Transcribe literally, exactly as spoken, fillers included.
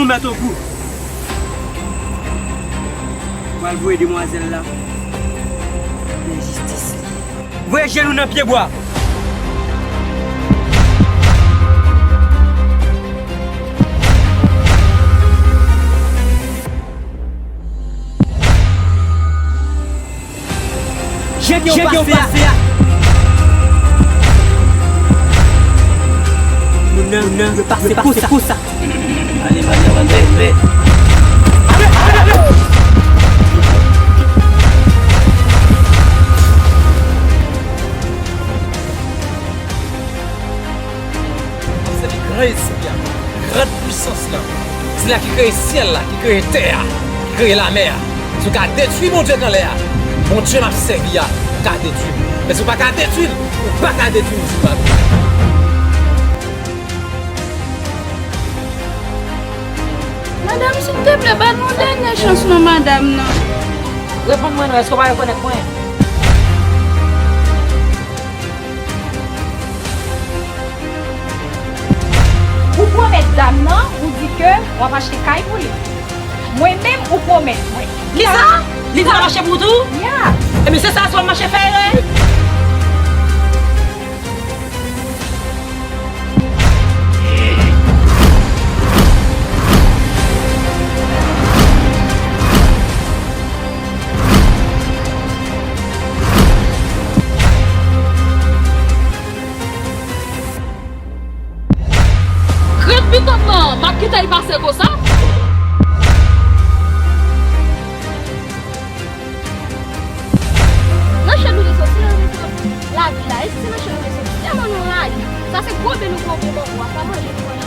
Nou mèt Ogou. Pral voye demwazèl la nan jistis li. Voye je nou nan pyebwa. Jan yo pase a. Moun nan, moun nan, yo pase konsa. Ale, ale, ale, ale. M ap sèvi gran Espri a, gran pwisans lan. Se la ki kreye syèl la, ki kreye tè a, ki kreye lamè a. Si w ka detwi Bondye k anlè a, Bondye m ap sèvi a ka detwi m. Men si w pa ka detwi l, ou pa ka detwi m, di m pa. Madanm, silteplè, ba nou yon dènye chans non, madanm nan. Reponn mwen non, èske w pa rekonèt mwen? Ou pwomèt dam nan, ou di ke w ap achte kay pou li. Mwen menm, ou pwomèt mwen. Kisa? Li di l ap achte pou ou tou? Ya. Ebyen, se sa, si w ap mache fè erè. Krèt pitit lan, m ap kite l pase konsa. Nan chen nou te soti, nan lavi la, e si se nan chen nou te soti, tèlman nou rayi. Sa se gwo byen nou pran pou bò a, pa manje pou